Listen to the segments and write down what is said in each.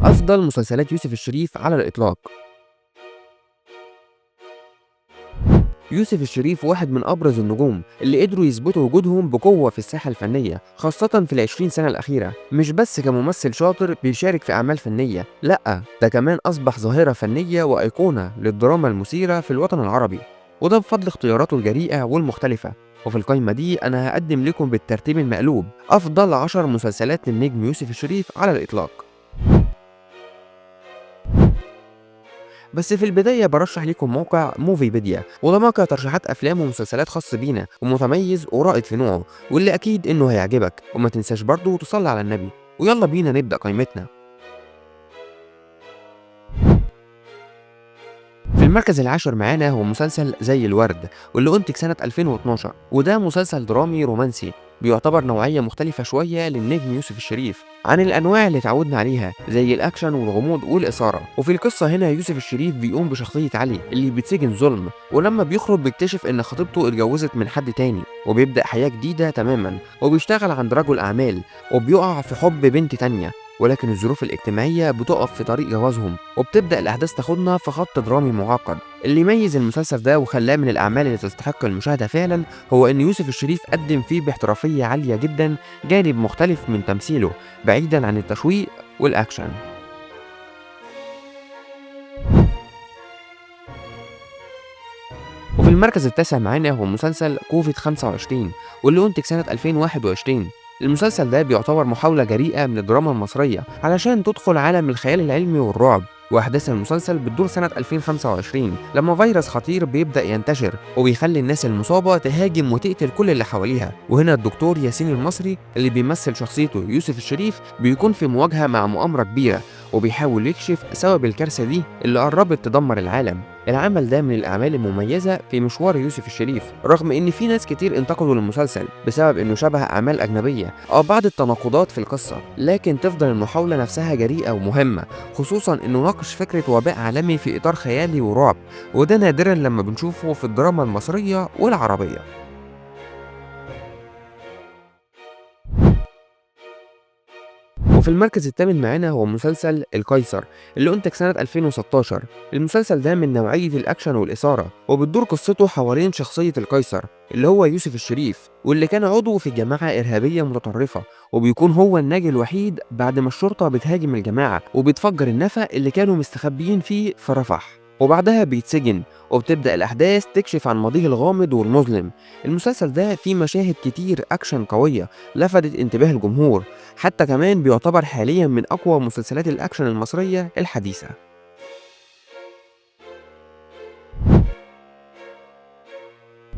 أفضل مسلسلات يوسف الشريف على الإطلاق. يوسف الشريف واحد من أبرز النجوم اللي قدروا يثبتوا وجودهم بقوة في الساحة الفنية، خاصة في ال20 سنة الأخيرة. مش بس كممثل شاطر بيشارك في أعمال فنية، لأ ده كمان أصبح ظاهرة فنية وأيقونة للدراما المثيرة في الوطن العربي، وده بفضل اختياراته الجريئة والمختلفة. وفي القايمة دي أنا هقدم لكم بالترتيب المقلوب أفضل 10 مسلسلات للنجم يوسف الشريف على الإطلاق. بس في البداية برشح لكم موقع موفيبيديا، وده موقع ترشيحات أفلام ومسلسلات خاص بينا ومتميز ورائد في نوعه، واللي أكيد إنه هيعجبك. وما تنساش برضو تصلي على النبي. ويلا بينا نبدأ قائمتنا. في المركز العاشر معانا هو مسلسل زي الورد، واللي أنتج سنة 2012، وده مسلسل درامي رومانسي بيعتبر نوعية مختلفة شوية للنجم يوسف الشريف عن الأنواع اللي تعودنا عليها زي الأكشن والغموض والإثارة. وفي القصة هنا يوسف الشريف بيقوم بشخصية علي اللي بيتسجن ظلم، ولما بيخرج بيكتشف إن خطيبته اتجوزت من حد تاني، وبيبدأ حياة جديدة تماما، وبيشتغل عند رجل أعمال، وبيقع في حب بنت تانية، ولكن الظروف الاجتماعية بتقف في طريق جوازهم، وبتبدأ الأحداث تاخدنا في خط درامي معقد. اللي يميز المسلسل ده وخلاه من الأعمال اللي تستحق المشاهدة فعلا هو إن يوسف الشريف قدم فيه باحترافية عالية جدا جانب مختلف من تمثيله بعيدا عن التشويق والأكشن. وفي المركز التاسع معانا هو مسلسل كوفيد 25، واللي أنتج سنة 2021. المسلسل ده بيعتبر محاولة جريئة من الدراما المصرية علشان تدخل عالم الخيال العلمي والرعب. وأحداث المسلسل بتدور سنة 2025 لما فيروس خطير بيبدأ ينتشر وبيخلي الناس المصابة تهاجم وتقتل كل اللي حواليها. وهنا الدكتور ياسين المصري اللي بيمثل شخصيته يوسف الشريف بيكون في مواجهة مع مؤامرة كبيرة، وبيحاول يكشف سبب الكارثة دي اللي قربت تدمر العالم. العمل ده من الأعمال المميزة في مشوار يوسف الشريف، رغم إن في ناس كتير انتقدوا المسلسل بسبب إنه شبه أعمال أجنبية أو بعض التناقضات في القصة، لكن تفضل المحاولة نفسها جريئة ومهمة، خصوصا إنه ناقش فكرة وباء عالمي في إطار خيالي ورعب، وده نادرا لما بنشوفه في الدراما المصرية والعربية. وفي المركز الثامن معانا هو مسلسل القيصر اللي أنتج سنة 2016. المسلسل ده من نوعية الأكشن والإثارة، وبتدور قصته حوالين شخصية القيصر اللي هو يوسف الشريف، واللي كان عضو في جماعة إرهابية متطرفة، وبيكون هو الناجي الوحيد بعد ما الشرطة بتهاجم الجماعة وبتفجر النفق اللي كانوا مستخبيين فيه في رفح، وبعدها بيتسجن، وبتبدأ الأحداث تكشف عن ماضيه الغامض والمظلم. المسلسل ده فيه مشاهد كتير أكشن قوية لفتت انتباه الجمهور، حتى كمان بيعتبر حاليا من أقوى مسلسلات الأكشن المصرية الحديثة.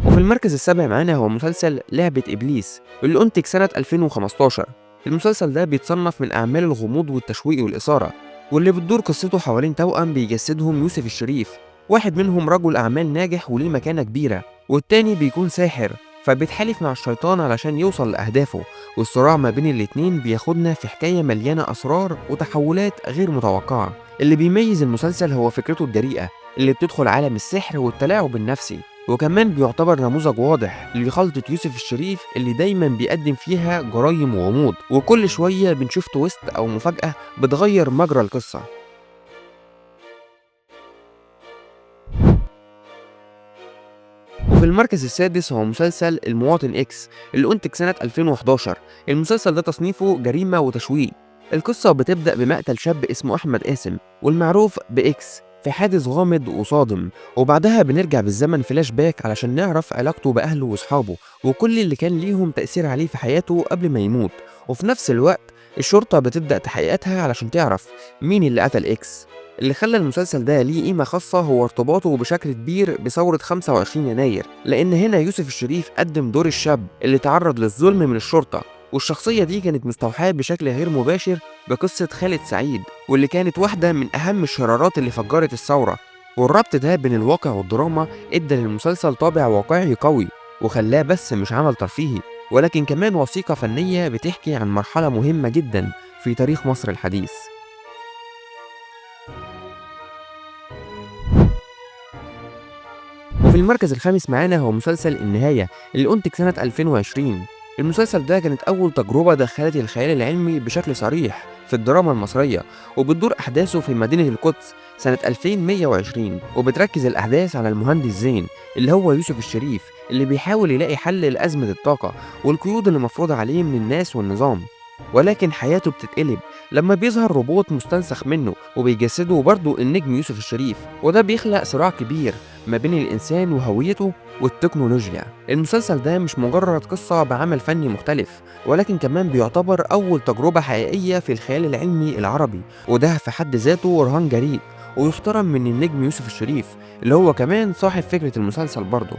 وفي المركز السابع معانا هو مسلسل لعبة إبليس اللي أنتج سنة 2015. المسلسل ده بيتصنف من أعمال الغموض والتشويق والإثارة، واللي بتدور قصته حوالين توأم بيجسدهم يوسف الشريف، واحد منهم رجل أعمال ناجح وليه مكانة كبيرة، والتاني بيكون ساحر فبيتحالف مع الشيطان علشان يوصل لأهدافه. والصراع ما بين الاتنين بياخدنا في حكاية مليانة أسرار وتحولات غير متوقعة. اللي بيميز المسلسل هو فكرته الجريئة اللي بتدخل عالم السحر والتلاعب النفسي، وكمان بيعتبر نموذج واضح لخلطة يوسف الشريف اللي دايما بيقدم فيها جرايم وغموض، وكل شوية بنشوف تويست أو مفاجأة بتغير مجرى القصة. وفي المركز السادس هو مسلسل المواطن إكس اللي أنتج سنة 2011. المسلسل ده تصنيفه جريمة وتشويق. القصة بتبدأ بمقتل شاب اسمه أحمد قاسم والمعروف بإكس في حادث غامض وصادم، وبعدها بنرجع بالزمن فلاش باك علشان نعرف علاقته بأهله وأصحابه وكل اللي كان ليهم تأثير عليه في حياته قبل ما يموت. وفي نفس الوقت الشرطة بتبدأ تحقيقاتها علشان تعرف مين اللي قتل إكس. اللي خلى المسلسل ده ليه قيمة خاصة هو ارتباطه بشكل كبير بثورة 25 يناير، لأن هنا يوسف الشريف قدم دور الشاب اللي تعرض للظلم من الشرطة، والشخصية دي كانت مستوحاة بشكل غير مباشر بقصة خالد سعيد، واللي كانت واحدة من أهم الشرارات اللي فجرت الثورة. والربط ده بين الواقع والدراما ادى للمسلسل طابع واقعي قوي، وخلاه بس مش عمل ترفيهي، ولكن كمان وثيقة فنية بتحكي عن مرحلة مهمة جدا في تاريخ مصر الحديث. وفي المركز الخامس معانا هو مسلسل النهاية اللي أنتج سنة 2020. المسلسل ده كانت أول تجربة دخلت الخيال العلمي بشكل صريح في الدراما المصرية، وبتدور أحداثه في مدينة القدس سنة 2120، وبتركز الأحداث على المهندس زين اللي هو يوسف الشريف، اللي بيحاول يلاقي حل لأزمة الطاقة والقيود اللي مفروضة عليه من الناس والنظام. ولكن حياته بتتقلب لما بيظهر روبوت مستنسخ منه وبيجسده برضه النجم يوسف الشريف، وده بيخلق صراع كبير ما بين الإنسان وهويته والتكنولوجيا. المسلسل ده مش مجرد قصة بعمل فني مختلف، ولكن كمان بيعتبر أول تجربة حقيقية في الخيال العلمي العربي، وده في حد ذاته رهان جريء ويحترم من النجم يوسف الشريف اللي هو كمان صاحب فكرة المسلسل برضه.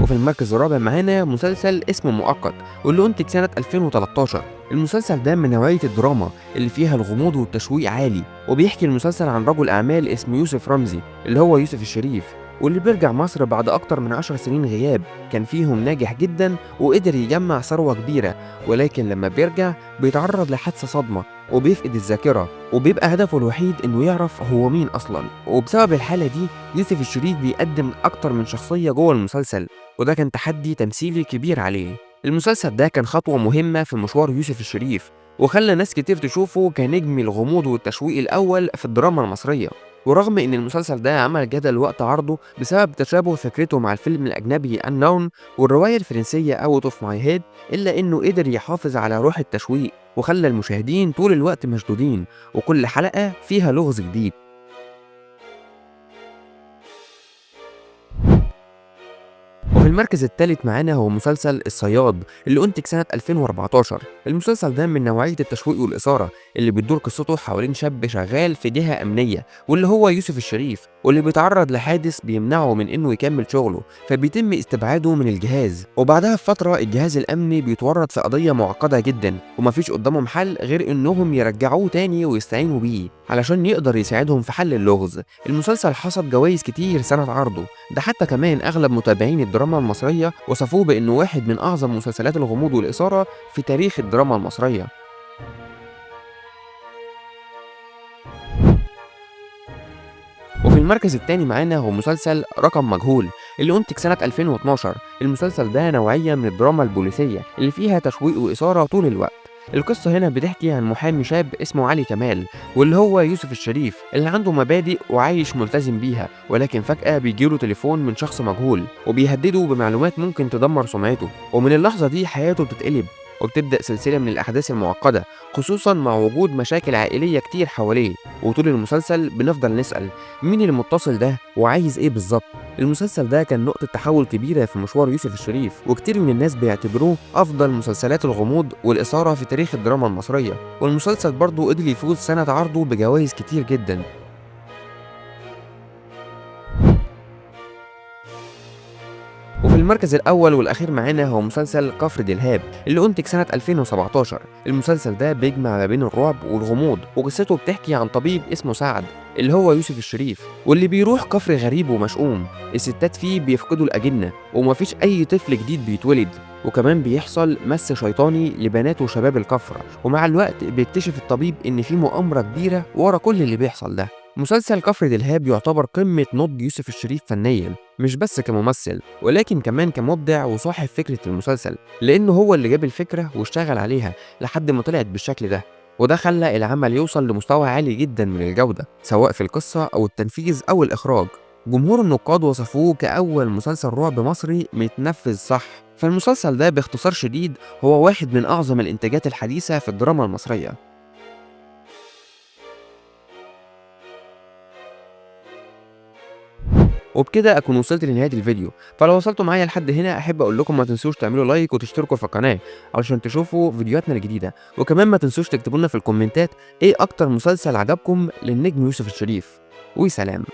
وفي المركز الرابع معانا مسلسل اسمه مؤقت، واللي انتج سنة 2013. المسلسل ده من نوعية الدراما اللي فيها الغموض والتشويق عالي، وبيحكي المسلسل عن رجل أعمال اسمه يوسف رمزي اللي هو يوسف الشريف، واللي بيرجع مصر بعد أكتر من 10 سنين غياب كان فيهم ناجح جدا وقدر يجمع ثروة كبيرة، ولكن لما بيرجع بيتعرض لحادثة صدمة وبيفقد الذاكرة، وبيبقى هدفه الوحيد إنه يعرف هو مين أصلا. وبسبب الحالة دي يوسف الشريف بيقدم أكتر من شخصية جوه المسلسل، وده كان تحدي تمثيلي كبير عليه. المسلسل ده كان خطوة مهمة في مشوار يوسف الشريف، وخلى ناس كتير تشوفه كنجم الغموض والتشويق الأول في الدراما المصرية. ورغم إن المسلسل ده عمل جدل وقت عرضه بسبب تشابه فكرته مع الفيلم الأجنبي Unknown والرواية الفرنسية Out of My Head، إلا إنه قدر يحافظ على روح التشويق وخلى المشاهدين طول الوقت مشدودين، وكل حلقة فيها لغز جديد. وفي المركز الثالث معانا هو مسلسل الصياد اللي أنتج سنة 2014. المسلسل ده من نوعية التشويق والإثارة اللي بتدور قصته حوالين شاب شغال في جهة أمنية واللي هو يوسف الشريف، واللي بيتعرض لحادث بيمنعه من إنه يكمل شغله، فبيتم استبعاده من الجهاز. وبعدها بفترة الجهاز الأمني بيتورط في قضية معقدة جدا، ومفيش قدامهم حل غير إنهم يرجعوه تاني ويستعينوا بيه علشان يقدر يساعدهم في حل اللغز. المسلسل حصد جوائز كتير سنة عرضه، ده حتى كمان أغلب متابعين الدراما المصرية وصفوه بأنه واحد من أعظم مسلسلات الغموض والإثارة في تاريخ الدراما المصرية. وفي المركز الثاني معانا هو مسلسل رقم مجهول اللي أنتج سنة 2012. المسلسل ده نوعية من الدراما البوليسية اللي فيها تشويق وإثارة طول الوقت. القصة هنا بتحكي عن محامي شاب اسمه علي كمال واللي هو يوسف الشريف، اللي عنده مبادئ وعايش ملتزم بيها، ولكن فجأة بيجيله تليفون من شخص مجهول وبيهدده بمعلومات ممكن تدمر سمعته، ومن اللحظة دي حياته بتتقلب وبتبدأ سلسلة من الأحداث المعقدة، خصوصا مع وجود مشاكل عائلية كتير حواليه. وطول المسلسل بنفضل نسأل مين المتصل ده وعايز ايه بالظبط. المسلسل ده كان نقطة تحول كبيرة في مشوار يوسف الشريف، وكتير من الناس بيعتبروه أفضل مسلسلات الغموض والإثارة في تاريخ الدراما المصرية. والمسلسل برضه قدر يفوز سنة عرضه بجوائز كتير جدا. وفي المركز الأول والأخير معانا هو مسلسل كفر دلهاب اللي أنتج سنة 2017. المسلسل ده بيجمع ما بين الرعب والغموض، وقصته بتحكي عن طبيب اسمه سعد اللي هو يوسف الشريف، واللي بيروح كفر غريب ومشؤوم، الستات فيه بيفقدوا الأجنة ومفيش أي طفل جديد بيتولد، وكمان بيحصل مس شيطاني لبنات وشباب الكفر. ومع الوقت بيكتشف الطبيب إن في مؤامرة كبيرة ورا كل اللي بيحصل ده. مسلسل كفر دلهاب يعتبر قمة نضج يوسف الشريف فنيا، مش بس كممثل ولكن كمان كمبدع وصاحب فكرة المسلسل، لأنه هو اللي جاب الفكرة واشتغل عليها لحد ما طلعت بالشكل ده، وده خلى العمل يوصل لمستوى عالي جدا من الجودة سواء في القصة أو التنفيذ أو الإخراج. جمهور النقاد وصفوه كأول مسلسل رعب مصري متنفذ صح. فالمسلسل ده باختصار شديد هو واحد من أعظم الإنتاجات الحديثة في الدراما المصرية. وبكده اكون وصلت لنهاية الفيديو، فلو وصلتوا معايا لحد هنا احب اقول لكم ما تنسوش تعملوا like وتشتركوا في القناة علشان تشوفوا فيديوهاتنا الجديدة، وكمان ما تنسوش تكتبوا لنا في الكومنتات ايه اكتر مسلسل عجبكم للنجم يوسف الشريف. وسلام.